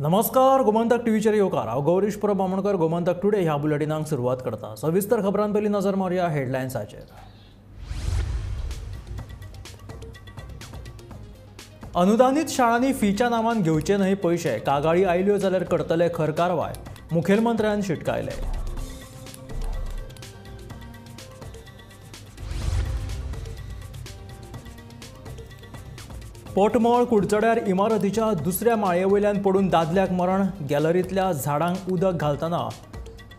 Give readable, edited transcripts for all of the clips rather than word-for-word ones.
नमस्कार, गोमंतक टीव्हीचेर येवकार. हांव गौरीश परब बामणकर. गोमंतक टुडे ह्या बुलेटिनाक सुरवात करता. सविस्तर खबरां पयलीं नजर मारुया हेडलायन्साचेर. अनुदानित शाळांनी फीच्या नांवान घेवचे न्हय पयशे, कागाळी आयल्यो जाल्यार करतले खर कारवाय, मुखेलमंत्र्यान शिटकायले. पोटमळ कुडचड्यार इमारतीच्या दुसऱ्या माळये वयल्यान पडून दादल्याक मरण, गॅलरींतल्या झाडांक उदक घालतना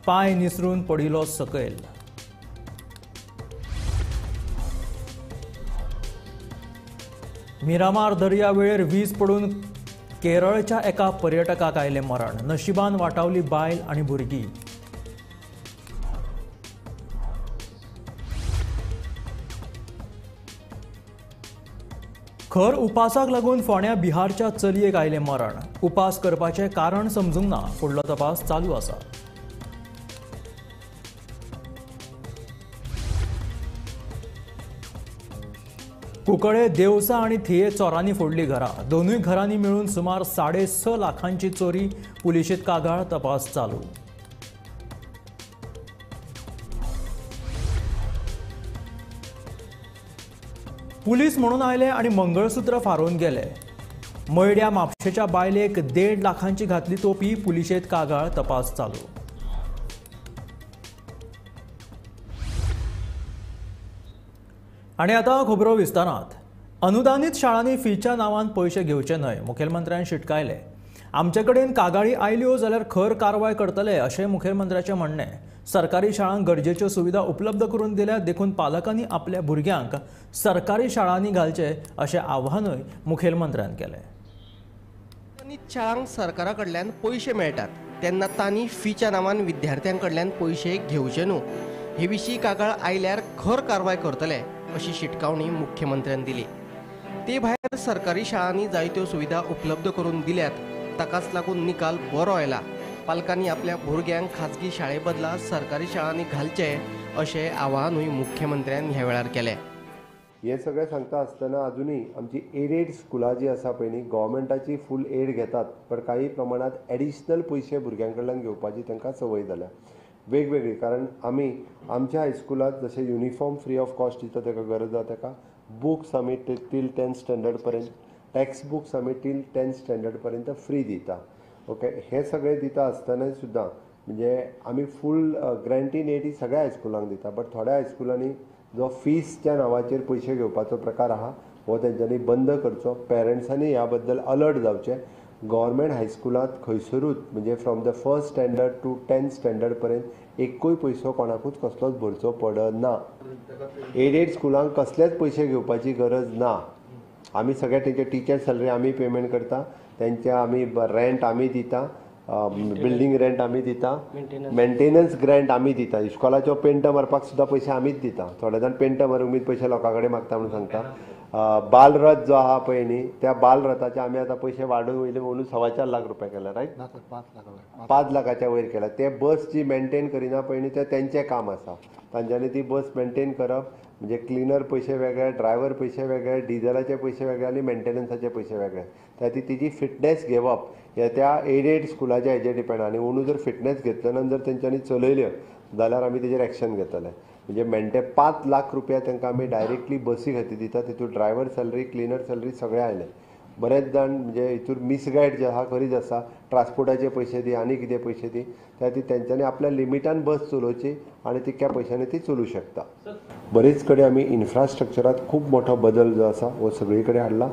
पांय निसरून पडिल्लो सकयल. मिरामार दर्या वेळेर वीज पडून केरळच्या एका पर्यटकाक आयलें मरण, नशिबान वाटावली बायल आनी भुरगीं. खर उपासाक लागून फोंड्या बिहारच्या चलयेक आयलें मरण, उपास करपाचें कारण समजूंक ना, फुडलो तपास चालू आसा. कुंकळे देवसा आनी थिये चोरांनी फोडली घरां, दोनूय घरांनी मेळून सुमार 6.5 लाखांची चोरी, पुलिशेंत कागाळ, तपास चालू. पुलीस म्हणून आयले आनी मंगळसूत्र फारोवन गेले, मयड्या म्हापशेच्या बायलेक 1.5 लाखांची घातली तोपी, पुलिशेंत कागाळ, तपास चालू. आनी आतां खबरो विस्तारांत. अनुदानीत शाळांनी फीच्या नांवान पयशे घेवचे न्हय, मुखेलमंत्र्यान शिटकायले. आमचे कडेन कागाळी आयल्यो जाल्यार खर कारवाय करतले अशें मुखेलमंत्र्याचें म्हणणें. सरकारी शाळांक गरजेच्यो सुविधा उपलब्ध करून दिल्यात देखून पालकांनी आपल्या भुरग्यांक सरकारी शाळांनी घालचे अशें आव्हानूय मुखेलमंत्र्यान केलें. अनुदानीत शाळांक सरकारा कडल्यान पयशे मेळटात तेन्ना तांणी फीच्या नांवान विद्यार्थ्यां कडल्यान पयशे घेवचे न्हू, हे विशीं कागाळ आयल्यार खर कारवाय करतले अशी शिटकावणी मुख्यमंत्र्यान दिली. ते भायर सरकारी शाळांनी जायत्यो सुविधा उपलब्ध करून दिल्यात, ताकाच लागून निकाल बरो आयला. पालकांनी आपल्या भुरग्यांक खाजगी शाळे बदला सरकारी शाळांनी घालचे अशें आवाहनूय मुख्यमंत्र्यान ह्या वेळार केलें. हें सगळें सांगता आसतना अजुनूय आमची एडेड स्कुलां जी आसा पळय न्ही, गव्हर्मेंटाची फूल एड घेतात, पण काही प्रमाणांत एडिशनल पयशे भुरग्यां कडल्यान घेवपाची तांकां संवय जाल्या वेगवेगळी. कारण आमी आमच्या हायस्कुलांत जशें युनिफॉर्म फ्री ऑफ कॉस्ट दिता ताका गरज आसा ताका, बुक्स आमी टील 10th standard पर्यंत, टॅक्स्ट बुक्स आमी टील 10th standard पर्यंत फ्री दिता. ओके, हें सगळें दिता आसतना सुद्दां म्हणजे आमी फूल ग्रँटीन एड ही सगळ्या हायस्कुलांक दिता, बट थोड्या हायस्कुलांनी जो फीसच्या नांवाचेर पयशे घेवपाचो प्रकार आहा हो तेंच्यांनी बंद करचो. पेरंट्सांनी ह्या बद्दल अलर्ट जावचें. गव्हर्मेंट हायस्कुलांत खंयसरूच म्हणजे from the first standard to 10th standard पर्यंत एकूय पयसो कोणाकूच कसलोच भरचो पडना. एडेड स्कुलांक कसलेच पयशे घेवपाची गरज ना. आमी सगळ्या तेंचे टिचर सॅलरी आमी पेमेंट करता, तेंच्या आमी रेंट आमी दिता, बिल्डींग रेंट आमी दिता, मेंटेनन्स ग्रँट आमी दिता, इस्कॉलाच्यो पेंट मारपाक सुद्दां पयशे आमीच दिता. थोडे जाण पेंट मारूंक बी पयशे लोकां कडेन मागता म्हणून सांगता. बालरथ जो आहा पळय न्ही, त्या बालरथाचे आमी आतां पयशे वाडोवन वयले म्हणून 4.25 लाख रुपया केला, रायट? 5 लाखाच्या वयर केला. ते बस जी मेंटेन करिना पळय न्ही, तें तेंचें काम आसा. तांच्यांनी ती बस मेंटेन करप म्हणजे क्लिनर पयशे वेगळे, ड्रायव्हर पयशे वेगळे, डिझलाचे पयशे वेगळे आनी मेंटेनन्साचे पयशे वेगळे. त्या खातीर तिजी फिटनेस घेवप हे त्या एडेड स्कुलाच्या हेजेर डिपेंड. आनी अंदू जर फिटनेस घेतले ना, जर तेंच्यांनी चलयल्यो जाल्यार आमी तेजेर एक्शन घेतले. म्हणजे मेंटे 5 लाख रुपया तांकां आमी डायरेक्टली बसी खातीर दिता, तितून ड्रायव्हर सॅलरी, क्लिनर सॅलरी सगळें आयलें. बरेच जाण म्हणजे हितूर मिसगायड जे आहा करीत आसा, ट्रान्सपोर्टाचे पयशे दी आनी कितें पयशे दी, त्या खातीर तेंच्यांनी आपल्या लिमिटान बस चलोवची आनी तितक्या पयशांनी ती चलोवं शकता. बरेच कडेन आमी इन्फ्रास्ट्रक्चरांत खूब मोठो बदल जो आसा हो सगळी कडेन हाडला.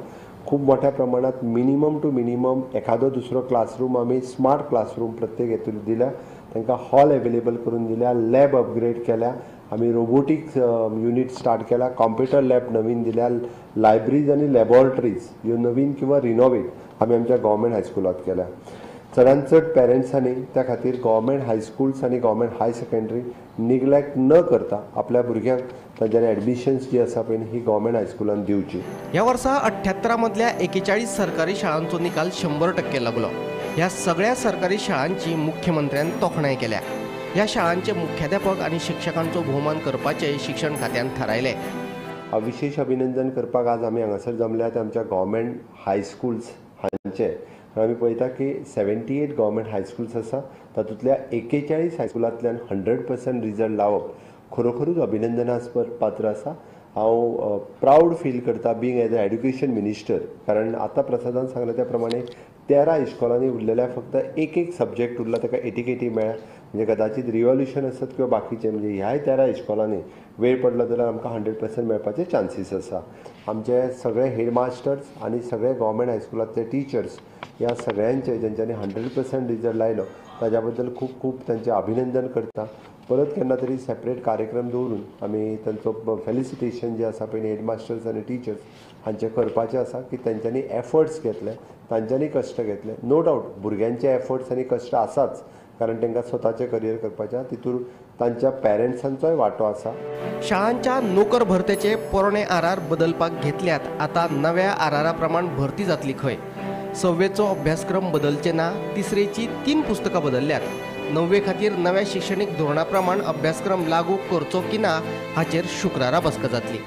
खूब मोठ्या प्रमाणांत मिनिमम टू मिनिमम एखादो दुसरो क्लासरूम आमी स्मार्ट क्लासरूम प्रत्येक हेतून दिल्या, तांकां हॉल एवेलेबल करून दिल्या, लॅब अपग्रेड केल्या, आमी रोबोटिक्स युनीट स्टार्ट केला, कॉम्प्युटर लॅब नवीन दिल्या, लायब्ररीज आनी लॅबोरेटरीज ह्यो नवीन किंवा रिनोवेट आमी आमच्या गव्हर्मेंट हायस्कुलांत केल्या. चडांत चड पेरंट्सांनी त्या खातीर गव्हर्मेंट हायस्कुल्स आनी गव्हर्मेंट हाय सेकंडरी निग्लेक्ट न करता आपल्या भुरग्यांक तांच्यांनी एडमिशन्स जी आसा पळय ही गव्हर्मेंट हायस्कुलान दिवची. ह्या वर्सा 78 मदल्या 41 सरकारी शाळांचो निकाल 100% लागलो. ह्या सगळ्या सरकारी शाळांची मुख्यमंत्र्यान तोखणाय केल्या. ह्या शाळांचे मुख्याध्यापक आनी शिक्षकांचो भोवमान करपाचें शिक्षण खात्यान थारायलें. विशेष अभिनंदन करपाक आज आमी हांगासर जमल्यात आमच्या गव्हर्मेंट हायस्कुल्स हांचे, कारण आमी पळयता की 78 गव्हर्मेंट हायस्कुल्स आसा, तातूंतल्या 41 हायस्कुलांतल्यान 100% रिजल्ट लावप खरोखरूच अभिनंदनास्पद पात्र आसा. हांव प्रावड फील करता being as a education minister, कारण आतां प्रसादान सांगलें त्या प्रमाणे 13 इश्कोलांनी उरलेल्या फक्त एक एक सब्जेक्ट उरला ताका 80 मेळ्ळा, म्हणजे कदाचित रिव्होल्युशन आसत किंवा बाकीचे, म्हणजे ह्याय 13 इश्कोलांनी वेळ पडलो जाल्यार आमकां 100% मेळपाचे चान्सीस आसा. आमचे सगळे हेडमास्टर्स आनी सगळे गव्हर्मेंट हायस्कुलांतले टिचर्स ह्या सगळ्यांचे जेंच्यांनी 100% रिजल्ट लायलो ताज्या बद्दल खूब खूब तांचें अभिनंदन करता. परत केन्ना तरी सेपरेट कार्यक्रम दवरून आमी तांचो फेलिसिटेशन जें आसा पळय हेडमास्टर्स आनी टिचर्स हांचें करपाचें आसा की तांच्यांनी एफर्ट्स घेतले, तांच्यांनी कश्ट घेतले. नो डावट भुरग्यांचे एफर्ट्स आनी कश्ट आसाच, कारण तांकां स्वताचें करियर करपाचें, तितूर तांच्या पेरंट्सांचोय वांटो आसा. शाळांच्या नोकर भरतेचे पोरणे आर बदलपाक घेतल्यात, आतां नव्या आर प्रमाण भरती जातली खंय. सव्वेचो अभ्यासक्रम बदलचे ना, तिसरेची 3 पुस्तकां बदलल्यात. नव्वे खातीर नव्या शिक्षणीक धोरणा प्रमाण अभ्यासक्रम लागू करचो की ना हाचेर शुक्रारा बसका जातली.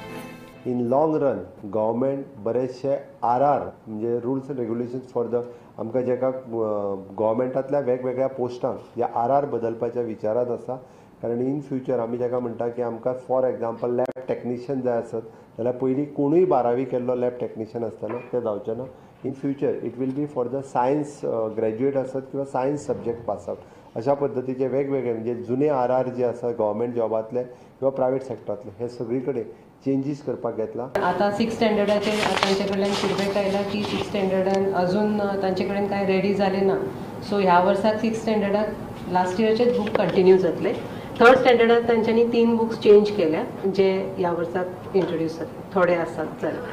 इन लॉंग रन गव्हर्मेंट बरेचशे आर आर म्हणजे rules and regulations for the आमकां जेका गव्हर्मेंटांतल्या वेगवेगळ्या पोस्टांक जे आर आर बदलपाच्या विचारांत आसा. कारण इन फ्युचर आमी जेका म्हणटा की आमकां फॉर एग्जाम्पल लॅब टॅक्निशियन जाय आसत जाल्यार पयलीं कोणूय 12वी केल्लो लॅब टॅक्निशियन आसतालो, तें जावचें ना. In future it will be for the science graduate आसत किंवा सायन्स सब्जेक्ट पास आवट, अशा पद्दतीचे वेगवेगळे म्हणजे जुने आर आर जे आसा गव्हर्मेंट जॉबांतले किंवा प्रायवेट सेक्टरांतले हे सगळी कडेन चेंजीस करपाक घेतला. आतां 6 स्टँडर्डाचेर तांचे कडल्यान फिडबॅक आयला की 6 स्टँडर्डान अजून तांचे कडेन कांय रेडी जालें ना. सो ह्या वर्साक 6 स्टँडर्डाक लास्ट इयरचेच बूक कंटिन्यू जातले. 3rd स्टँडर्डाक तांच्यांनी 3 बुक्स चेंज केल्या जे ह्या वर्साक इंट्रोड्यूस जातले, थोडे आसात जाल्यार.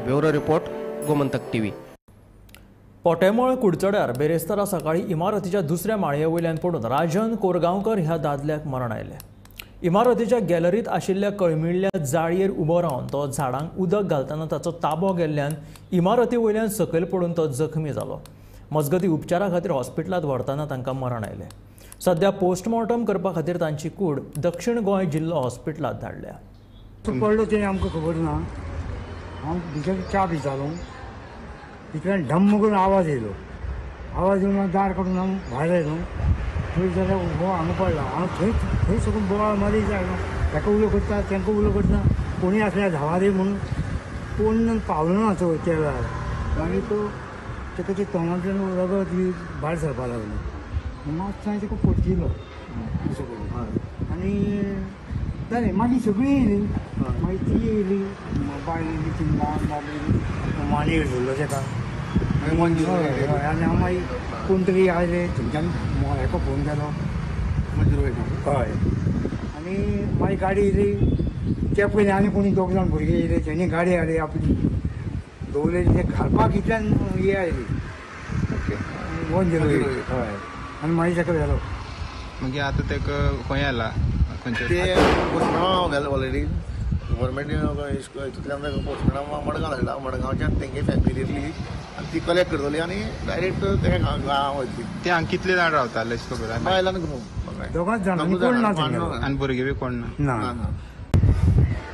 Bureau report, Gomantak TV. Potemal कुडचड्यार बेरेस्तारा सकाळी इमारतीच्या दुसऱ्या माळये वयल्यान पडून राजन कोरगांवकर ह्या दादल्याक मरण आयलें. इमारतीच्या गॅलरीत आशिल्ल्या कळमिळ्ळ्या जाळयेर उबो रावन तो झाडांक उदक घालतना ताचो ताबो गेल्ल्यान इमारती वयल्यान सकयल पडून तो जखमी जालो. मजगती उपचारा खातीर हॉस्पिटलांत व्हरतना तांकां मरण आयलें. सध्या पोस्टमॉर्टम करपा खातीर तांची कूड दक्षिण गोंय जिल्लो हॉस्पिटलांत धाडल्या. पडलो तें आमकां खबर ना. हांव भितर च्या पितालो, इतल्यान ढम्म करून आवाज येयलो. आवाज येवन दार काडून हांव भायर आयलो, थंय जाल्यार उबो हांगा पडला. हांव थंय थंय सकून बोवाळ मारीत आयलो. ताका उलो करता, तांकां उलो करता, कोणूय आसल्यार धांवा रे म्हणून कोण पावलो ना तो त्या वेळार. मागीर तो ताका ते तोंडांतल्यान रगत बी भायर सरपाक लागलें. मातसो हांवें ताका परतिलो असो करून आनी जालें. मागीर सगळीं येयली, मागीर ती येयली, बायल येयली, ती बाब येयली, मानेर धरलो ताका. आनी हांव मागीर कोण तरी आयले थंयच्यान हेका फोन केलो, हय. आनी मागीर गाडी येयली. त्या पयलीं आनी कोणी 2 जाण भुरगे येयले, तेणी गाडी हाडली आपली दवरलेली, ते घालपाक इतल्यान हे आयली 108. हय. आनी मागीर ताका व्हेलो. मागीर आतां ताका खंय आयला? ते पोस्टमॅना घाल ऑलरेडी गव्हर्मेंट हितूंतल्यान पोस्टमॅना मडगांव धाडला. मडगांवच्यान तेंगे फॅमिली येतली आनी ती कलेक्ट करतली आनी डायरेक्ट तेंगे गांवां वयतली. ते हांगा कितले जाण रावताले अशें खबर आसा? बायल आनी घोव, दोगांच जाण, कोण ना आनी भुरगे बी कोण ना.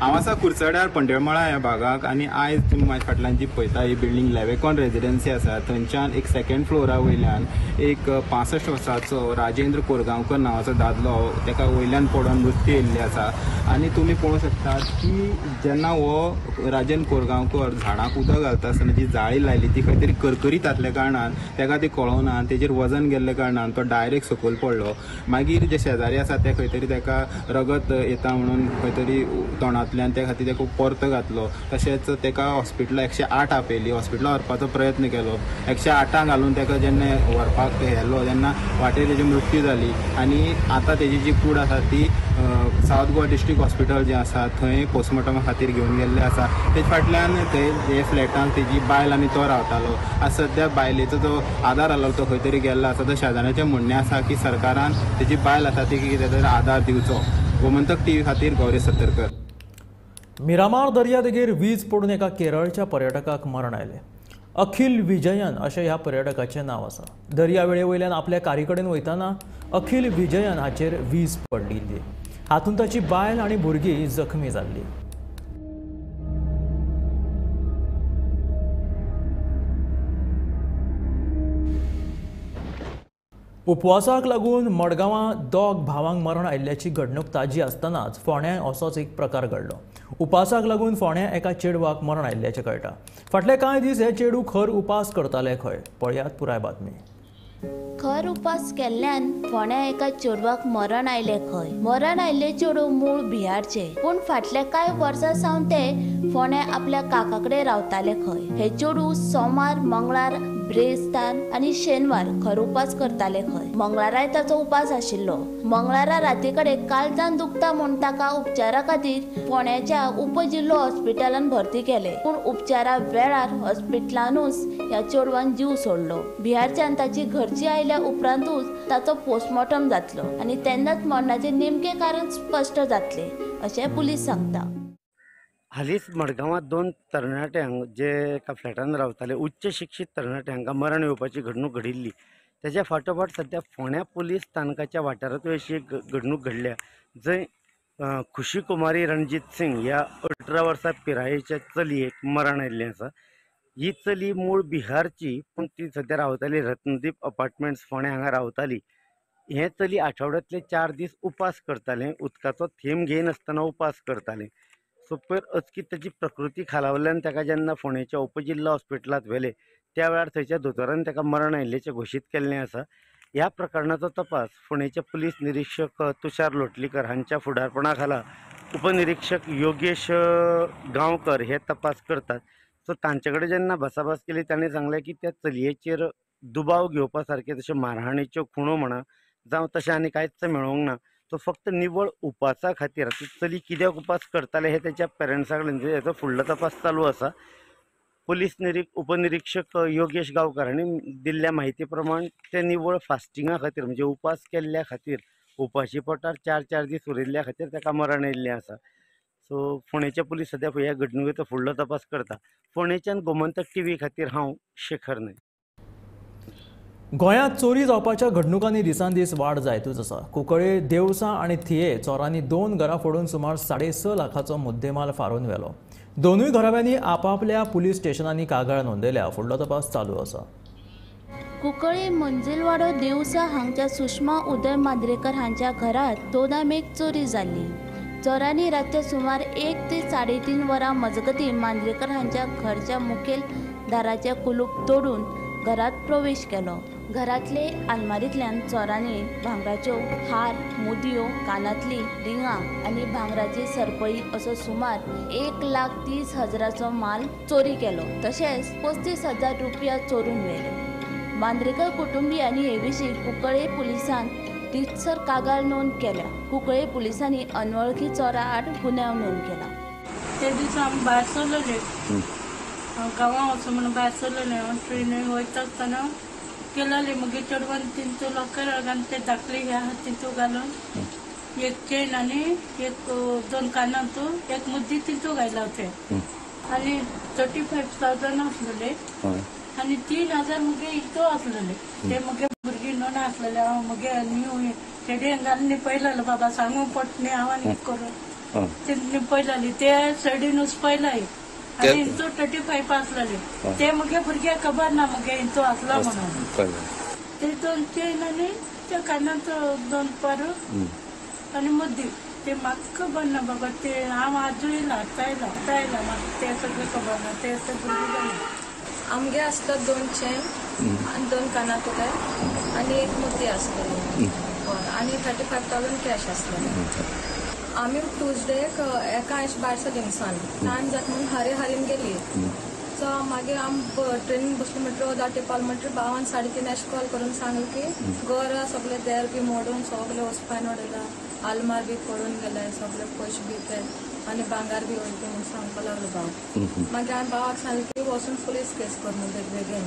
हांव आसा कुडचड्यार पंडेरमळा ह्या भागाक आनी आयज तुमी म्हाज्या फाटल्यान जी पळयता ही बिल्डींग लॅवेकॉन रेजिडेन्सी आसा. थंयच्यान एक 2nd फ्लोरा वयल्यान एक 65 वर्साचो राजेंद्र कोरगांवकर नांवाचो दादलो ताका वयल्यान पडोन मृत्यू येयल्ली आसा. आनी तुमी पळोवंक शकतात की जेन्ना हो राजेंद्र कोरगांवकर झाडांक उदक घालता आसतना जी जाळी लायली ती खंय तरी करकरीत आसल्या कारणान ताका ती कळोना आनी तेजेर वजन गेल्ल्या कारणान तो डायरेक्ट सकयल पडलो. मागीर जे शेजारी आसा ते खंय तरी ताका रगत येता म्हणून खंय तरी तोंडांतल्यान त्या खातीर ताका परतो घातलो. तशेंच ताका हॉस्पिटलाक 108 आपयली, हॉस्पिटलाक व्हरपाचो प्रयत्न केलो. 108 घालून ताका जेन्ना व्हरपाक व्हेलो तेन्ना वाटेर तेजी मृत्यू जाली. आनी आतां तेजी जी कूड आसा ती सावथ गोवा डिस्ट्रिक्ट हॉस्पिटल जें आसा थंय पोस्टमॉर्टमा खातीर घेवन गेल्लें आसा. तेजे फाटल्यान थंय हे फ्लॅटान तेजी बायल आनी तो रावतालो. आतां सद्या बायलेचो जो आदार आसलो तो खंय तरी गेल्लो आसा. तर शेजाऱ्याचें म्हणणें आसा की सरकारान तेजी बायल आसा ती कितें तरी आदार दिवचो. गोमंतक टीव्ही खातीर गौरी सत्तरकर. मिरामार दर्यादेगेर वीज पडून एका केरळच्या पर्यटकाक मरण आयलें. अखिल विजयन अशें ह्या पर्यटकाचें नांव आसा. दर्यावेळे वयल्यान आपल्या कारी कडेन वयतना अखिल विजयन हाचेर वीज पडिल्ली. हातूंत ताची बायल आनी भुरगीं जखमी जाल्ली. उपवासाक लागून मडगांवां दोग भावांक मरण आयिल्ल्याची घडणूक ताजी आसतनाच फोंड्यां असोच एक प्रकार घडलो. उपासाक लागून फोंड्यां एका चेडवाक मरण आयिल्ल्याचें कळटा. फाटले कांय दीस हे चेडूं खर उपास करताले खंय. पळयात पुराय बातमी. खर उपास केल्ल्यान फोंड्या एका चेडवाक मरण आयलें खंय. मरण आयिल्लें चेडूं मूळ बिहारचें, पूण फाटल्या कांय वर्सां सावन ते फोंड्या आपल्या काका कडेन रावताले खंय. हे चेडूं सोमार, मंगळार, ब्रेस्तार आनी शेनवार खर उपास करताले खंय. मंगळाराय ताचो उपास आशिल्लो. मंगळारा राती कडेन काळजान दुखता म्हूण ताका उपचारा खातीर फोंड्याच्या उपजिल्लो हॉस्पिटलान भरती केले, पूण उपचारा वेळार हॉस्पिटलानूच ह्या चेडवान जीव सोडलो. बिहारच्यान ताची घरची आयल्या उपरांतूच ताचो पोस्टमॉर्टम जातलो आनी तेन्नाच मरणाचें नेमकें कारण स्पश्ट जातलें अशें पुलीस सांगता. हालींच मडगांवांत दोन तरणाट्यांक जे एका फ्लॅटान रावताले उच्च शिक्षीत तरणाट्यांक मरण येवपाची घडणूक घडिल्ली. तेज्या फाटोफाट सद्या फोंड्या पुलीस स्थानकाच्या वाठारांतूय अशी एक घडणूक घडल्या जंय खुशी कुमारी रणजीत सिंग ह्या 18 वर्सां पिरायेच्या चलयेक मरण आयिल्लें आसा. ही चली मूळ बिहारची, पूण ती सद्या रावताली रत्नदीप अपार्टमेंट्स फोंड्या हांगा रावताली. हें चली आठवड्यांतले 4 दीस उपास करतालें, उदकाचो थेंब घेयनासतना उपास करतालें. सो पयर अचकीत ताची प्रकृती खालावल्ल्यान ताका जेन्ना फोंडेच्या उपजिल्लो हॉस्पिटलांत व्हेलें त्या वेळार थंयच्या दोतोरान ताका मरण आयिल्ल्याचें घोशीत केल्लें आसा. ह्या प्रकरणाचो तपास फोंडेचे पुलीस निरीक्षक तुषार लोटलीकर हांच्या फुडारपणा खाला उपनिरीक्षक योगेश गांवकर हे तपास करतात. सो तांचे कडेन जेन्ना भासाभास केली तांणी सांगलें की त्या चलयेचेर दुबाव घेवपा सारके तशें मारहाणीच्यो खुणो म्हणा जावं तशें आनी कांयच मेळोंक ना. तो फक्त निवळ उपासा खातीर ती चली कित्याक उपास करताले हे तेच्या पेरंट्सा कडेन हेचो फुडलो तपास चालू आसा. पुलीस उपनिरीक्षक योगेश गांवकर हांणी दिल्ल्या म्हायती प्रमाण ते निवळ फास्टिंगा खातीर म्हणजे उपास केल्ल्या खातीर उपाशी पोटार 4-4 दीस उरिल्ल्या खातीर ताका मरण आयिल्लें आसा. सो फोंडेचे पुलीस सद्या ह्या घडणुकेचो फुडलो तपास करता. फोंडेच्यान गोमंतक टीव्ही खातीर हांव शेखर नायक. गोंयांत चोरी जावपाच्या घडणुकांनी दिसान दीस वाड जायतूच आसा. कुंकळे, देवसा आनी थिये चोरांनी 2 घरां फोडून सुमार 6.5 लाखाचो मुद्देमाल फारून व्हेलो. दोनूय घराब्यांनी आपापल्या पुलीस स्टेशनांनी कागाळ नोंदयल्या. फुडलो तपास चालू आसा. कुंकळे मंजिलवाडो देवसा हांगच्या सुषमा उदय मांद्रेकर हांच्या घरांत 2 मेक चोरी जाल्ली. चोरांनी रातच्या सुमार 1 ते 3.5 वरां मजगतीं मांद्रेकर हांच्या घरच्या मुखेल दाराचें कुलूप तोडून घरांत प्रवेश केलो. घरांतले आलमारींतल्यान चोरांनी भांगराच्यो हार, मुदयो, कानांतली रिंगां आनी भांगराची सरपळी असो सुमार 1,30,000चो माल चोरी केलो. तशेंच 35,000 रुपया चोरून व्हेले. मांद्रेकर कुटुंबियांनी हे विशीं कुंकळे पुलिसांत रितसर कागाळ नोंद केल्या. कुंकळे पुलिसांनी अनवळखी चोरा आड गुन्यांव नोंद केला. ते दिसा आमी भायर सरलेले, गांवां वचूं म्हणून भायर सरलेले. ट्रेनीन वयता आसतना केलेली मागीर चेडवान तिंचो लॉकर आनी ते धाकले ह्या तितू घालून एक चेन आनी एक 2 कानांतू एक मुद्दी तितू घायला ते आनी 35,000 आसलेले आनी 3,000 मुगे इतू आसलेले. ते मुगे भुरगीं न्हू आसलेले. हांव मुगे न्यू चेडयेन घालून निपयलेलो, बाबा सांगू पट न्ही हांव आनी कितें करूं ते निपयलेली. ते सायडीनूच पयलाय आनी इंचो 35 आसलेले. ते मुगे भुरग्याक खबर ना मुगे इंचो आसलो म्हणून. ते 2 चेन आनी त्या कानांत 2 पारू आनी मुद्दी ते म्हाका खबर ना बाबा. ते हांव आजूय येयला, आतां येयला, आतां येयला, म्हाका ते सगळें खबर ना. ते भुरगीं जाले. आमगे आसता 2 चेन आनी 2 कानांतले आनी एक मुद्दी आसलेली आनी 35,000 कॅश आसलेले. आमी ट्युजडेक एका भायर सरली सान टायम जाता म्हणून हरे हरीन गेली. सो मागीर आम ट्रेनीन बसले म्हणटकीर दाटे पावले म्हणटकीर भावान 3:30 अशें कॉल करून सांगलें की गोरा सगळे देर बी मोडून सगळे वचपान उडयला, आलमार बी फोडून गेले, सगळे पयशे बी ते आनी भांगार बी वयले म्हणून सांगपाक लागलो भाव. मागीर हांवें भावाक सांगलें की वचून पुलीस केस कर म्हणून बेगीन.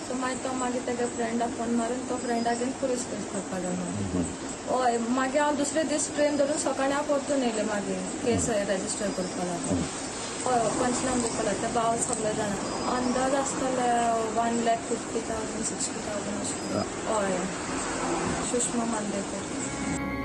सो मागीर तो मागीर तेगे फ्रेंडाक फोन मारून तो फ्रेंडाक घेवन पुलीस केस करपाक गेलो. हय, मागीर हांव दुसरे दीस ट्रेन धरून सकाळीं हांव परतून येयलें. मागीर केस रेजिस्टर करपाक लागलो. हय, पंचनाम दिवपाक लागता भाव सगळे जाणां. अंदाज आसतले 1,50,000 60,000 अशें. हय, सुषमा मांद्रेकर.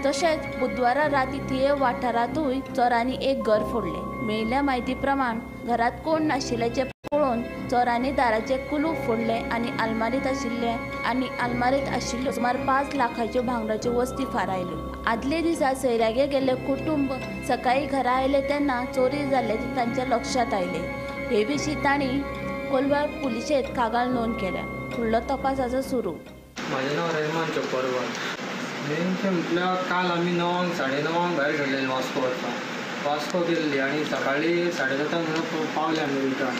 तशेंच बुधवारा राती थिये वाठारांतूय चोरांनी एक घर फोडलें. मेळिल्ल्या म्हायती प्रमाण घरांत कोण नाशिल्ल्याचें पळोवन चोरांनी दाराचें कुलूप फोडलें आनी आलमारींत आशिल्ल्यो सुमार 5 लाखाच्यो भांगराच्यो वस्ती फारायल्यो. आदले दिसा सैरागे गेल्ले कुटुंब सकाळीं घरा आयले तेन्ना चोरी जाल्ल्याचें तांच्या लक्षांत आयलें. हे विशीं तांणी कोलवाळ पुलिशेंत कागाळ नोंद केल्या. फुडलो तपास आसा सुरू. म्हाजें नांव रेहमान चोपरवाल. मेन म्हटल्यार काल आमी 9 साडे 9 भायर सरलेले वास्को वचपाक. वास्को गेल्ली आनी सकाळीं 7:30 पावले आमी रिटर्न.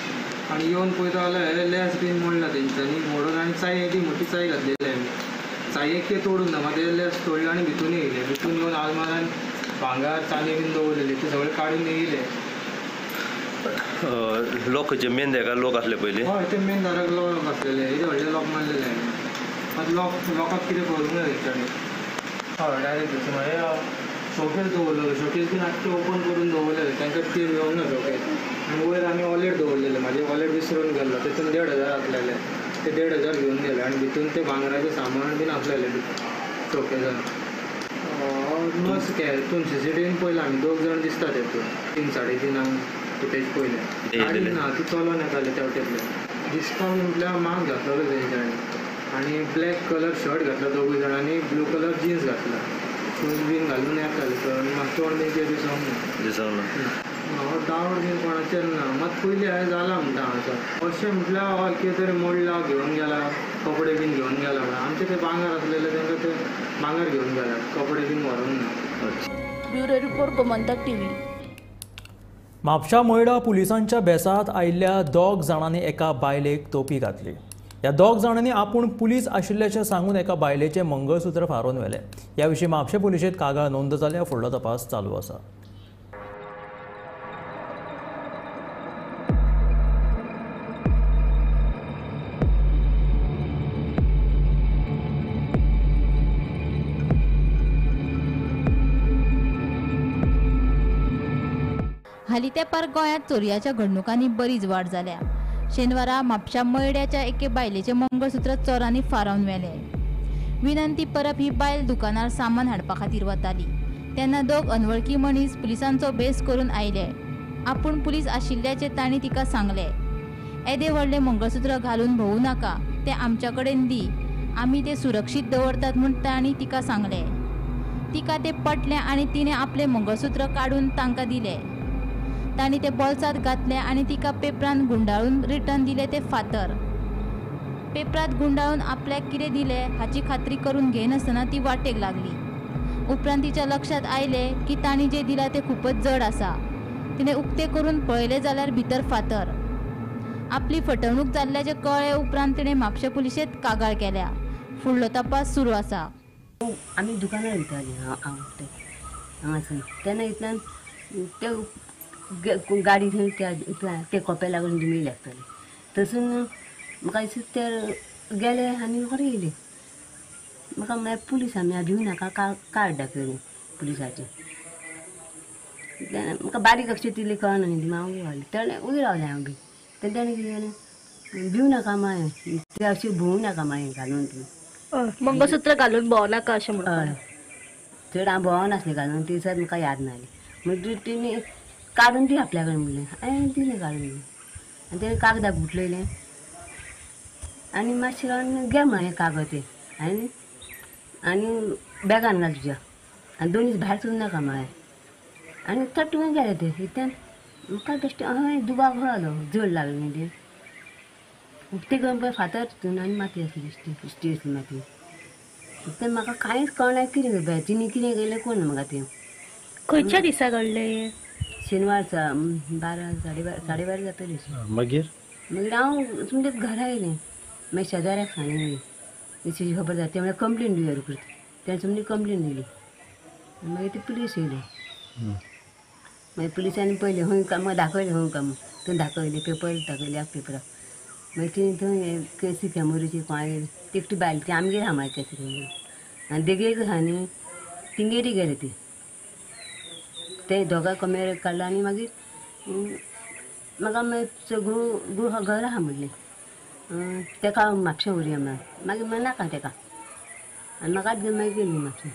आनी येवन पळयता जाल्यार हे लेस बीन मोडला तेंच्यांनी, मोडून आनी चाय येदी मोठी चाय घातलेली आमी. चायेक ते तोडून ना, मागीर ते लेस तोडले आनी भितून येयले. भितून येवन आलमारान भांगर चांदी बीन दवरलेली ते सगळे काडून येयले. लोक खंयचे मेन दाराक लोक आसले पयलीं? हय, ते मेन दाराक लोक आसलेले. येदे व्हडले लोक मारलेले आमी. मात लोकांक कितें करूंक ना तेंच्यांनी. हय, डायरेक्ट मागीर शोकेस दवरलेलो, शोकेस बीन आख्खे ओपन करून दवरलेले, तांकां ते मेळूंक ना शोकेस. आनी वयर आमी वॉलेट दवरलेले, म्हाजें वॉलेट विसरून गेल्लो, तेतून 1500 आसलेले, ते 1500 घेवन गेले. आनी भितून ते भांगराचें सामान बीन आसलेलें शोकेसान. ऑलमोस्ट हितून सीसीटीव्हीन पळयलां आमी, 2 जाण दिसता तेतून. 3 साडे 3 फुटेज पळयले. आनी ना ती चलोन येताले त्या वटेंतल्यान. दिसपाक म्हटल्यार मास्क घातलेलो तेंच्यांनी आनी ब्लॅक कलर शर्ट घातला दोगूय जाणांनी, ब्लू कलर जिन्स घातला, शूज बीन घालून येताले. मात तोंड बीन कितें दिसोंक ना. दिसोंक ना. डावट बीन कोणाचेर ना. मात पयलीं हांवें जालां म्हणटा हांगासर अशें म्हटल्यार हय कितें तरी मोडला, घेवन गेला, कपडे बीन घेवन गेला म्हणून. आमचे ते भांगर आसलेले तांकां ते भांगर घेवन गेला, कपडे बीन व्हरूंक ना. Bureau report, Gomantak TV. म्हापशा मयडा पुलिसांच्या बेसांत आयिल्ल्या 2 जाणांनी एका बायलेक तोपी घातली. ह्या 2 जाणांनी आपूण पुलीस आशिल्ल्याचें सांगून एका बायलेचें मंगळसूत्र फारोवन व्हेलें. ह्या विशीं म्हापशें पुलिशेंत कागाळ नोंद जाल्या. फुडलो तपास चालू आसा. हालीं तेंपार गोंयांत चोरयाच्या घडणुकांनी बरीच वाड जाल्या. शेनवारा म्हापशा मयड्याच्या एके बायलेचें मंगळसूत्र चोरांनी फारावन व्हेलें. विनंती परब ही बायल दुकानार सामान हाडपा खातीर वताली तेन्ना 2 अनवळखी मनीस पुलिसांचो भेस करून आयले. आपूण पुलीस आशिल्ल्याचें तांणी तिका सांगलें. येदें व्हडलें मंगळसूत्र घालून भोंवू नाका, तें आमच्या कडेन दी, आमी तें सुरक्षीत दवरतात म्हूण तांणी तिका सांगलें. तिका तें पटलें आनी तिणें आपलें मंगळसूत्र काडून तांकां दिलें. तांणी ते बोल्सांत घातले आनी तिका पेपरान गुंडाळून रिटर्न दिले ते फातर. पेपरांत गुंडाळून आपल्याक कितें दिलें हाची खात्री करून घेनासतना ती वाटेक लागली. उपरांत तिच्या लक्षांत आयलें की तांणी जें दिलां तें खूबच जड आसा. तिणें उक्तें करून पळयलें जाल्यार भितर फातर. आपली फटवणूक जाल्ल्याचें कळ्ळे उपरांत तिणें म्हापशें पुलिशेंत कागाळ केल्या. फुडलो तपास सुरू आसा. आमी दुकानार वयतालीं हांव हांगासून, तेन्ना इतल्यान ते गाडी थंय त्या कोप्या लागून जुमी लागताली. थंयसून म्हाका दिसता ते गेले आनी रोखडे येयले. म्हाका म्हळ्यार पुलीस आमी भिवू नाका, कार्ड दाखयलें पुलिसाचें. म्हाका बारीक अक्षर तितलें कळना न्ही, हांव उबी रावलें. तेणें उबी रावलें हांव बी. तेन्ना तेणें कितें केलें, भिवू नाका मागीर ते अशें भोंवू नाका मागीर घालून तूं मंगळसूत्र घालून भोंवू नाका अशें म्हणून. हय, चड हांव भोंवनासलें घालून, ती सर म्हाका याद नासली. म्हणटकीर तेणी काडून दी आपल्या कडेन म्हणलें, हांवें दिलें काडून. आनी तेणें कागदाक गुठलयलें आनी मातशें रावन घे म्हळें कागद तें हांवें आनी बॅगान घाल तुज्या आनी 2 दीस भायर सरूं नाका म्हळें. आनी तट्टून गेलें तें. इतल्यान म्हाका बेश्टें हय दुबाव आलो, जड लागलें न्ही तें. उक्तें करून पळय फातर तितून आनी माती आसली, बेश्टी बेश्टी आसली माती. इतल्यान म्हाका कांयच कळना कितें करपा, तिणें कितें केलें कोण म्हाका तें. खंयच्या दिसा घडलें? शेनवार 12 साडे 12 जातली. मागीर मागीर हांव तुमच्या घरा येयलें. मागीर शेजाऱ्याक सांगलें, अशी खबर जाता. ते म्हळ्यार कंप्लेन दिवया रोखडीच. तेणें तुमची कंप्लेन दिली. मागीर ती पुलीस येयले. मागीर पुलिसांनी पळयलें खंय काम, दाखयलें खंय काम, थंय दाखयलें पेपर दाखयले पेपराक. मागीर ती थंय केसी फेमोरीची कोणागेर एकटी बायल ती आमगेर आहा मागीर केसी फेमोरी आनी देगेक आहा न्ही, तिंगेरी गेले ती. ते दोगां कमेर काडला आनी मागीर म्हाका मागीर घोव घर आहा म्हणलें, तेका म्हापशें व्हरया म्हळ्यार. मागीर म्हणलें नाका तेका, आनी म्हाकाच घेवन मागीर गेली म्हापशें.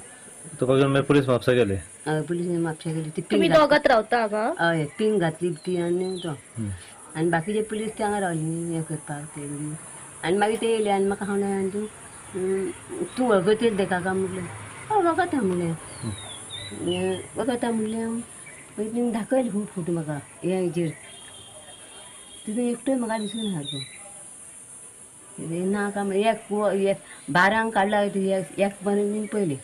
तुका घेवन मागीर पुलीस म्हापसा गेले? हय, पुलीस म्हापशा गेली. ती तुमी दोगांच रावता हांगा? हय, पिंग घातली ती आनी तो. आनी बाकीचे पुलीस ते हांगा रावली हें करपाक ते आनी मागीर ते येयले आनी म्हाका सांगलें तूं तूं वळखतेच तेका काय म्हटलें. हय वळखता म्हणलें, वळखता म्हणलें. मागीर तेणी दाखयले खूब फोटो म्हाका हे हेजेर, तितून एकटोय म्हाका दिसून सारको ना काय एक 12 काडला एक पर्यंत पयले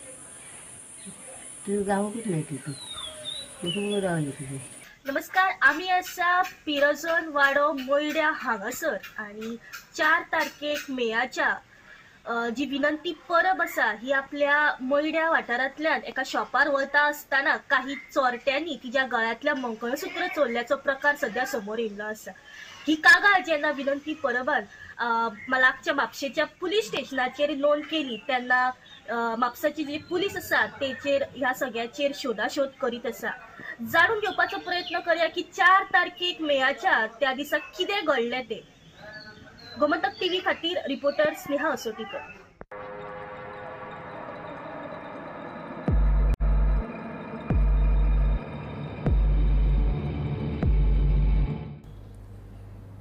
तुझं गांवाकूच नाही तितून रावले तुझे. नमस्कार, आमी आसा पिरजोन वाडो मोयड्या हांगासर आनी 4 तारखेक मेयाच्या जी विनंती परब आसा ही आपल्या मोयड्या वाठारांतल्यान एका शॉपार वता आसतना काही चोरट्यांनी तिच्या गळ्यांतल्या मंगळसूत्र चोरल्याचो प्रकार सध्या समोर येयल्लो आसा. ही कागाळ जेन्ना विनंती परबान लागच्या म्हापशेच्या पुलीस स्टेशनाचेर नोंद केली तेन्ना म्हापसाची जी पुलीस आसा तेचेर ह्या सगळ्याचेर शोधाशोध करीत आसा. जाणून घेवपाचो प्रयत्न करया की 4 तारखेक मेयाच्या त्या दिसा कितें घडलें तें. गोमंतक टीव्ही खातीर रिपोर्टर स्नेहा असोटीकर.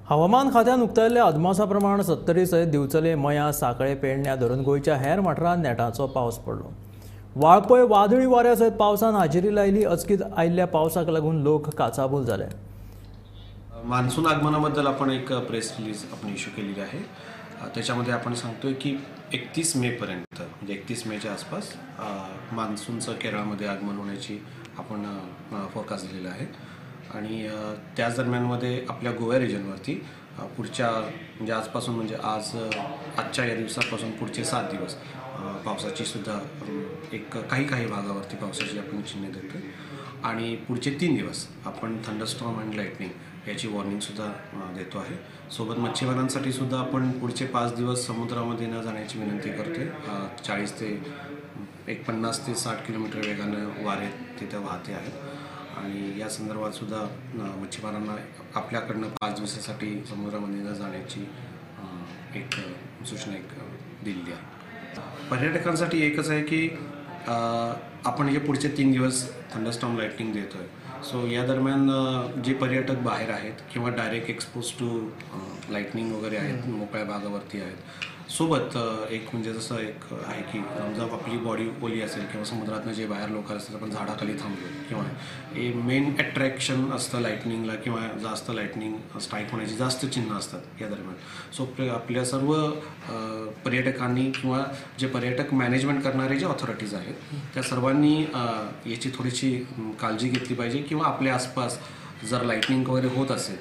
हवामान खात्यान उक्तायल्ल्या अदमासा प्रमाण 70 सयत दिवचले, मया, सांखळे, पेडण्या धरून गोंयच्या हेर वाठारांत नेटाचो पावस पडलो. वाळपय वादळी वाऱ्या सयत पावसान हाजेरी लायली. अचकीत आयिल्ल्या पावसाक लागून लोक काचाबूल जाले. मान्सून आगमनाबद्दल आपण एक प्रेस रिलीज आपण इश्यू केलेली आहे. त्याच्यामध्ये आपण सांगतोय की 31 मेपर्यंत म्हणजे 31 मेच्या आसपास मान्सूनचं केरळामध्ये आगमन होण्याची आपण फोरकास्ट दिलेला आहे. आणि त्याच दरम्यानमध्ये आपल्या गोवा रिजनवरती पुढच्या म्हणजे आजपासून म्हणजे आज आजच्या या दिवसापासून पुढचे 7 दिवस पावसाची सुद्धा एक काही काही भागावरती पावसाची आपण चिन्ह देतो. आणि पुढचे 3 दिवस आपण थंडरस्टॉर्म अँड लाईटनिंग याची वॉर्निंगसुद्धा देतो आहे. सोबत मच्छीमारांसाठी सुद्धा आपण पुढचे 5 दिवस समुद्रामध्ये न जाण्याची विनंती करतो. 40 ते 50 ते 60 किलोमीटर वेगानं वारे तिथं वाहते आहेत आणि या संदर्भात सुद्धा मच्छीमारांना आपल्याकडनं 5 दिवसासाठी समुद्रामध्ये न जाण्याची एक सूचना एक दिलेली आहे. पर्यटकांसाठी एकच आहे की आपण हे पुढचे 3 दिवस थंडरस्टॉर्म लाईटनिंग देतो आहे. सो या दरम्यान जे पर्यटक बाहेर आहेत किंवा डायरेक्ट एक्सपोज टू लाईटनिंग वगैरे आहेत, मोकळ्या भागावरती आहेत, सोबत एक म्हणजे जसं एक आहे की समजा आपली बॉडी ओली असेल किंवा समुद्रातनं जे बाहेर लोक असतात आपण झाडाखाली थांबलो किंवा हे मेन अट्रॅक्शन असतं लाईटनिंगला किंवा जास्त लाईटनिंग स्ट्राईक होण्याची जास्त चिन्ह असतात या दरम्यान. सो आपल्या सर्व पर्यटकांनी किंवा जे पर्यटक मॅनेजमेंट करणारे जे ऑथॉरिटीज आहेत त्या सर्वांनी याची थोडीशी काळजी घेतली पाहिजे किंवा आपल्या आसपास जर लाईटनिंग वगैरे होत असेल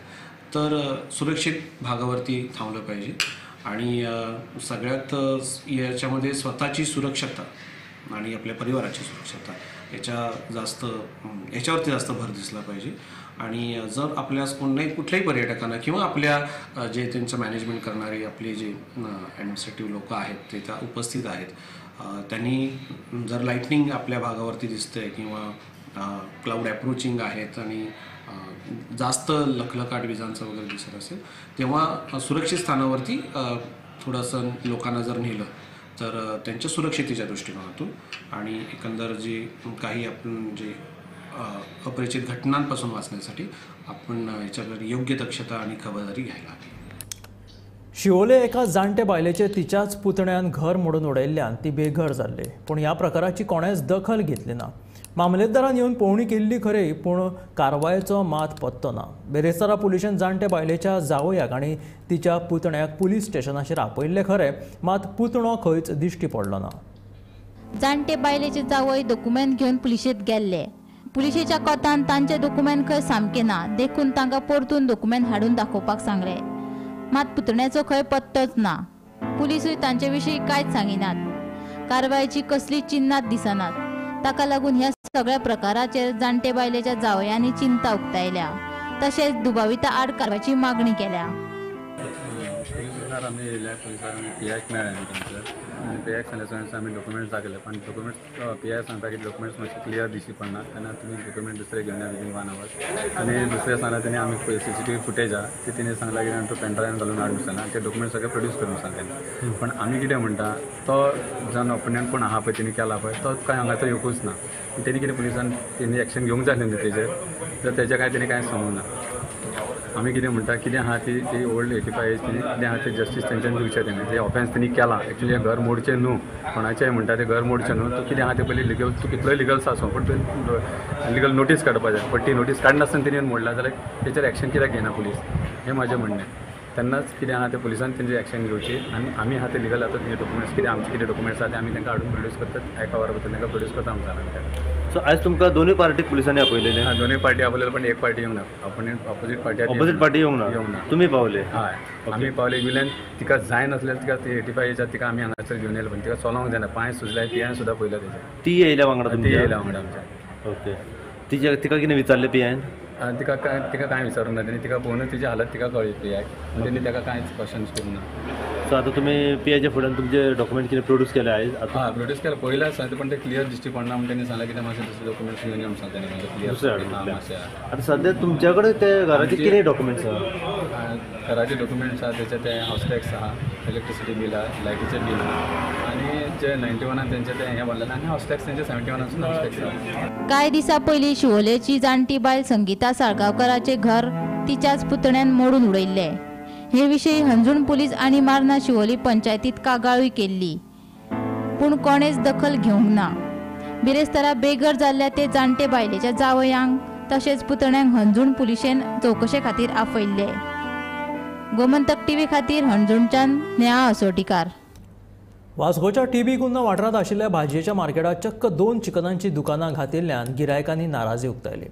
तर सुरक्षित भागावरती थांबलं पाहिजे. आणि सगळ्यात याच्यामध्ये स्वतःची सुरक्षता आणि आपल्या परिवाराची सुरक्षता याच्यावरती जास्त भर दिसला पाहिजे. आणि जर आपल्यास कोणाही कुठल्याही पर्यटकांना किंवा आपल्या जे त्यांचं मॅनेजमेंट करणारे आपले जे ॲडमिनिस्ट्रेटिव्ह लोक आहेत ते त्या उपस्थित आहेत त्यांनी जर लाईटनिंग आपल्या भागावरती दिसतंय किंवा क्लाउड ॲप्रोचिंग आहेत आणि जास्त लखलखाट विजांचं वगैरे दिसत असेल तेव्हा सुरक्षित स्थानावरती थोडंसं लोकांना जर नेलं तर त्यांच्या सुरक्षितेच्या दृष्टिकोनातून आणि एकंदर जे काही आपण जे अपरिचित घटनांपासून वाचण्यासाठी आपण याच्यावर योग्य दक्षता आणि खबरदारी घ्यायला हवी. शिवोले एका जाणटे बायलेचे तिच्याच पुतण्यान घर मोडून उडयल्ल्यान ती बेघर जाल्ली. पूण ह्या प्रकाराची कोणेच दखल घेतली ना. मामलेदारान येवन पळोवणी केल्ली खरी, पूण कारवायेचो मात पत्तो ना. बेरेस्तारा पुलिशेन जाणटे बायलेच्या जावयाक आनी तिच्या पुतण्याक पुलीस स्टेशनाचेर आपयल्ले खरें, मात पुतणो खंयच दिश्टी पडलो ना. जाणटे बायलेचे जावय दोकुमेंत घेवन पुलिशेंत गेल्ले. पुलिशेच्या कोतान तांचे दोकुमेंत खंय सामके ना, देखून तांकां परतून दोकुमेंत हाडून दाखोवपाक सांगले. मात पुतण्याचो खंय पत्तोच ना. पुलिसूय तांचे विशीं कांयच सांगिनात. कारवायेची कसली चिन्हां दिसनात. ताका लागून ह्या सगळ्या प्रकाराचेर जाणटे बायलेच्या जावयांनी चिंता उक्तायल्या, तशेंच दुबाविता आड कारवायची मागणी केल्या. आमी येयले पुलिसांक पी आयक मेळ्ळे आमी थंयसर आनी पी आयक सांगले आमी डॉक्युमेंट्स दाखयले, पण डॉक्युमेंट्स पी I सांगता की डॉक्युमेंट्स मातशे क्लियर दिश्टी पडना, तेन्ना तुमी डॉक्युमेंट दुसरे घेवन या विदीन 1 our. आनी दुसरें सांगला तेणी आमी CCTV footage आहा ती तेणी सांगला की तो पेनड्रायव्हान घालून हाडूंक सांगला, ते डॉक्युमेंट सगळे प्रोड्यूस करूंक सांगले. पण आमी कितें म्हणटा तो जावन ओपिनियन कोण आहा पळय तेणी केला पळय तो कांय हांगासर येवकूच ना. तेणी कितें पुलिसान तेणी एक्शन घेवंक जाय न्ही तेजेर, तर तेजें कांय तेणी कांय सांगूंक ना. आमी कितें म्हणटा कितें आहा ती ती ओल्ड 85 एज कितें आहा ते जस्टीस तेंच्यान दिवचें तेणें जे ऑफेन्स तेणी केलां एक्चुली हें घर मोडचें न्हू कोणाचें म्हणटा तें घर मोडचें न्हू तूं कितें आहा तें पयलीं लिगल तूं कितलोय लिगल्स आसूं पूण तुवें लिगल नोटीस काडपा जाय पण ती नोटीस काडनासतना तेणी मोडला जाल्यार तेचेर एक्शन कित्याक घेयना पुलीस हें म्हाजें म्हणणें. तेन्नाच कितें आहा तें पुलिसान तेंची एक्शन घेवची आनी आमी आहा ते लिगल आतां तेंचे डॉक्युमेंट्स कितें आमचे कितें डॉक्युमेंट्स आहा ते आमी तांकां हाडून प्रोड्यूस करतात एका वरा भितर तांकां प्रोड्यूस करता आमकां. सो आयज तुमकां दोनूय पार्टीक पुलिसांनी आपयलेले? हां, दोनूय पार्टी आपयलेले पण एक पार्टी येवंक ना, ऑपोजीट पार्टी ऑपोजीट पार्टी येवंक ना. तुमी पावले? हय, आमी पावले. विल्यान तिका जाय नासल्यार तिका 85 एजात तिका आमी हांगासर घेवन येयले पण तिका चलोवंक जायना, पांय सुजले, पियान सुद्दां पयलो तेजे. ती येयल्या वांगडा? ती येयल्या वांगडा आमच्या. ओके, तिच्या तिका कितें विचारलें पियान? तिका कांय विचारूंक ना तेणी, तिका पळोवन तिची हालत तिका कळ्ळी पियाक, तेणी ताका कांयच क्वेश्चन्स करूंक ना. सो आतां तुमी पियाच्या फुड्यान तुमचे डॉक्युमेंट कितें प्रोड्यूस केले आयज? हां, प्रोड्यूस केले पयलें आसा पण ते क्लियर दिश्टी पडना म्हण तेणी सांगलें कितें मातशें दुसरे डॉक्युमेंट्स घेवन यो म्हण सांगलें तेणी. दुसरे हाडून. आतां सद्या तुमच्या कडेन ते घराचे कितें डॉक्युमेंट्स आहा? घराचे डॉक्युमेंट्स आहा तेचे ते हावस टॅक्स आहा, इलेक्ट्रिसिटी बील आहा, लायटीचें बील आहा आनी जे 91 तेंचे ते हें बांदलेलें आनी हावस टॅक्स तेंचे 71 हावस टॅक्स आहा. कांय दिसां पयलीं शिवोलेची जाणटी बायल संगीता साळगांवकाराचें घर तिच्याच पुतण्यान मोडून उडयल्लें. हे विशीं हणजूण पुलीस आनी मार्ना शिवोली पंचायतीत कागाळूय केल्ली, पूण कोणेच दखल घेवंक ना. बिरेस्तारा बेघर जाल्ल्या ते जाणटे बायलेच्या जावयांक तशेंच पुतण्यांक हणजूण पुलिशेन चवकशे खातीर आपयल्ले. गोमंतक टीव्ही खातीर हणजूणच्यान नेहा असोटीकार. वास्कोच्या टीबी कुन्ना वाठारांत आशिल्ल्या भाजयेच्या मार्केटात चक्क 2 चिकनांची दुकानां घातिल्ल्यान गिरायकांनी नाराजी उक्तायली.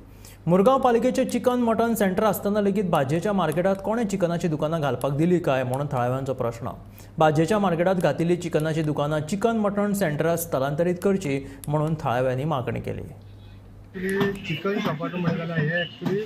मुरगांव पालिकेचे चिकन मटन सेंटर आसतना लेगीत भाजयेच्या मार्केटात कोणें चिकनाची दुकानां घालपाक दिली काय म्हणून थळाव्यांचो प्रश्न. भाजयेच्या मार्केटात घातिल्ली चिकनाची दुकानां चिकन मटन सेंटरात स्थलांतरीत करची म्हणून थळाव्यांनी मागणी केली. चिकन शॉपाचो म्हणलें जाल्यार हे एक्चुअली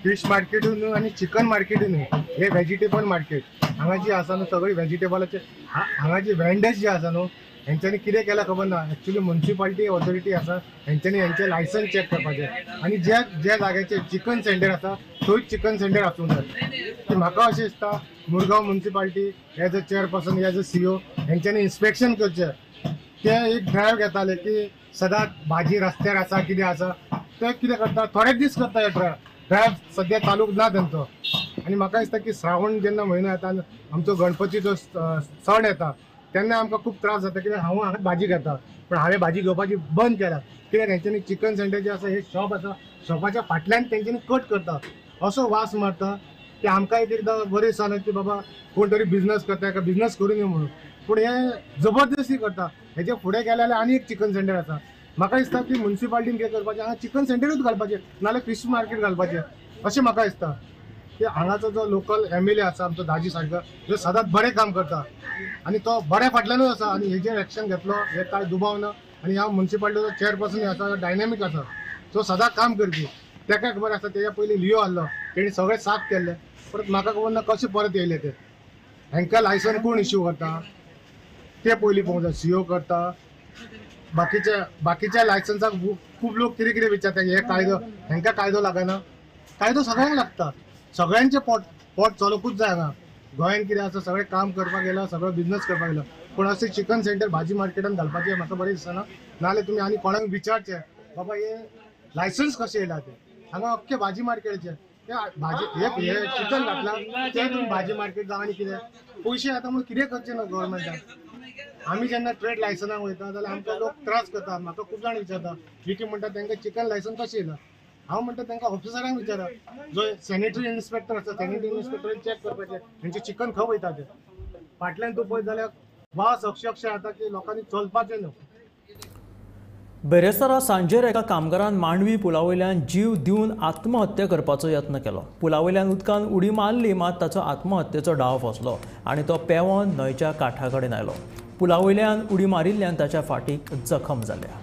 फिश मार्केटूय न्हू आनी चिकन मार्केटूय न्हू, हे व्हेजिटेबल मार्केट. हांगा जी आसा न्हू सगळी व्हेजिटेबलाचे, हांगा जी वेंडर्स जे आसा न्हू हेंच्यांनी कितें केलां खबर ना. एक्चुअली म्युनिसिपालिटी ऑथॉरिटी आसा हेंच्यांनी हेंचें लायसन्स चॅक करपाचें आनी ज्या ज्या जाग्याचेर चिकन सेंटर आसा थंयच चिकन सेंटर आसूंक जाय. म्हाका अशें दिसता Murgaon municipality as a chairperson as a CEO हेंच्यांनी इन्स्पेक्शन करचें. ते एक ड्रायव्ह घेताले की सदांच भाजी रस्त्यार आसा कितें आसा, ते कितें करता थोडे दीस करता हे ड्रायव्ह सद्या चालूक ना तेंचो. आनी म्हाका दिसता की श्रावण जेन्ना म्हयनो येता आमचो गणपतीचो सण येता तेन्ना आमकां खूब त्रास जाता कित्याक हांव हांगा भाजी घेता पण हांवें भाजी घेवपाची बंद केल्या कित्याक हेंच्यांनी चिकन सेंटर जें आसा हे शॉप आसा शॉपाच्या फाटल्यान तेंच्यांनी कट करता, असो वास मारता की आमकां एक एकदां बरें दिसना की बाबा कोण तरी बिजनस करता काय बिजनस करूं न्ही म्हणून, पूण हे जबरदस्ती करता. हेजे फुडें गेले जाल्यार आनी एक चिकन सेंटर आसा. म्हाका दिसता की म्युनिसिपालिटीन कितें करपाचें हांगा चिकन सेंटरूच घालपाचें नाल्यार फिश मार्केट घालपाचें अशें म्हाका दिसता. की हांगाचो जो लोकल एम एल ए आसा आमचो दाजी सारको जो सदांच बरें काम करता आनी तो बऱ्या फाटल्यानूच आसा आनी हेजेर एक्शन घेतलो हे कांय दुबाव ना. आनी ह्या म्युनिसिपालिटीचो चेअरपर्सन आसा डायनॅमीक आसा जो सदांच काम करपी, ताका खबर आसा तेज्या पयलीं लियो आहलो तेणी सगळें साफ केल्लें, परत म्हाका खबर ना कशें परत येयले ते. हांकां लायसन कोण इश्यू करता ते पयलीं पळोवंक जाय, सीओ करता, बाकीच्या बाकीच्या लायसन्साक खूब लोक कितें कितें विचारता हे कायदो, हांकां कायदो लागना, कायदो सगळ्यांक लागता, सगळ्यांचें पोट पोट चलोवकूच जाय. हांगा गोंयांत कितें आसा सगळें काम करपाक गेला, सगळो बिजनस करपाक गेला, पूण अशें चिकन सेंटर भाजी मार्केटान घालपाचें म्हाका बरें दिसना. नाल्यार तुमी आनी कोणाक विचारचें बाबा हे लायसन्स कशें येयला तें, हांगा अख्खें भाजी मार्केटाचें ते भाजी हे चिकन घातलां तें तुमी भाजी मार्केट जावं आनी कितें पयशे येता म्हणून कितें करचें ना गव्हर्मेंटान. आमी जेन्ना ट्रेड लायसनाक वयता जाल्यार आमकां लोक त्रास करता. म्हाका खूब जाण विचारता विकी म्हणटा तांकां चिकन लायसन कशें येयलां, हांव म्हणटा तांकां ऑफिसरांक विचारा, जो सॅनिटरी इन्स्पेक्टर आसा सॅनिटरी इन्स्पेक्टरान चॅक करपाचें हेंचें चिकन खंय वयता तें. फाटल्यान तूं पळयत जाल्यार वास अक्षरशः येता की लोकांनी चलपाचें न्हू. बेरेस्तारा सांजेर एका कामगारान मांडवी पुलावयल्यान जीव दिवन आत्महत्या करपाचो यत्न केलो. पुलावयल्यान उदकान उडी मारली मात ताचो आत्महत्येचो डाव फसलो आनी तो पेंवन न्हंयच्या कांठा कडेन आयलो. पुलावयल्यान उडी मारिल्ल्यान ताच्या फाटीक जखम जाल्या.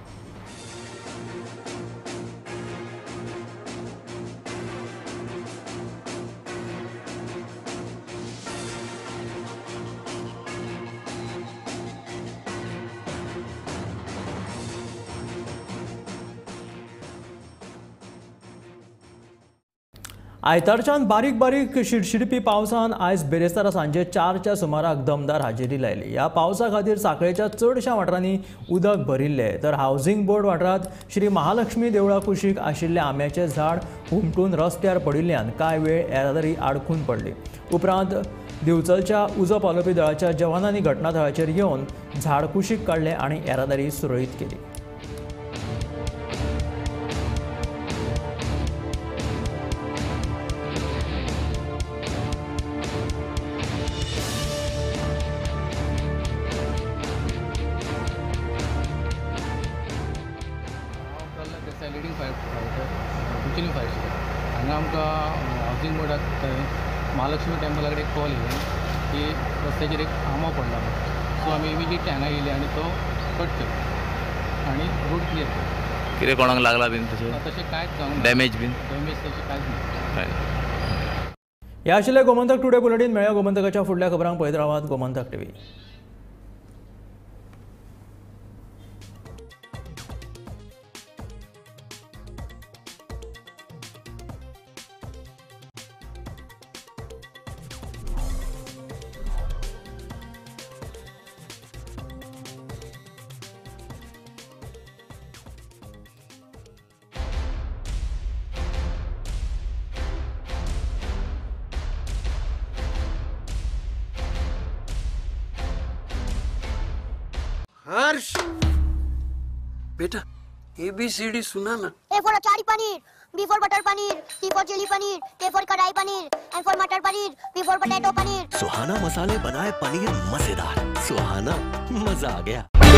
आयतारच्यान बारीक बारीक शिडशिडपी पावसान आयज बेरेस्तारा सांजे 4च्या सुमाराक दमदार हाजेरी लायली. ह्या पावसा खातीर सांखळेच्या चडशा वाठारांनी उदक भरिल्लें, तर हावसिंग बोर्ड वाठारांत श्री महालक्ष्मी देवळा कुशीक आशिल्लें आंब्याचें झाड हुमटून रस्त्यार पडिल्ल्यान कांय वेळ येरादारी आडखून पडली. उपरांत दिवचलच्या उजो पालोवपी दळाच्या जवानांनी घटनाथळाचेर येवन झाड कुशीक काडलें आनी येरादारी सुरळीत केली. Leading fire fighter Kuchelim fire station हांगा आमकां हावसिंग बोर्डाक महालक्ष्मी टेम्पला कडेन एक कॉल येयले की रस्त्याचेर एक आंबो पडला म्हणून. सो आमी इमिजिएटली हांगा येयले आनी तो कट केलो आनी रोड क्लियर केलो. कितें कोणाक लागला बीन तशें? तशें कांयच जावंक ना. डॅमेज बीन? डॅमेज तशें कांयच ना. हे आशिल्लें गोमंतक टुडे बुलेटीन. मेळया गोमंतकाच्या फुडल्या खबरांक. पळयत रावात गोमंतक टीव्ही. हर्ष बेटा ABCD सुना ना। A for achari paneer, B for butter paneer, C for chilli paneer, K for kadai paneer, M for matar paneer, P for potato paneer. Suhana मसाले बनाए पनीर मजेदार। सुहाना मजा आ गया।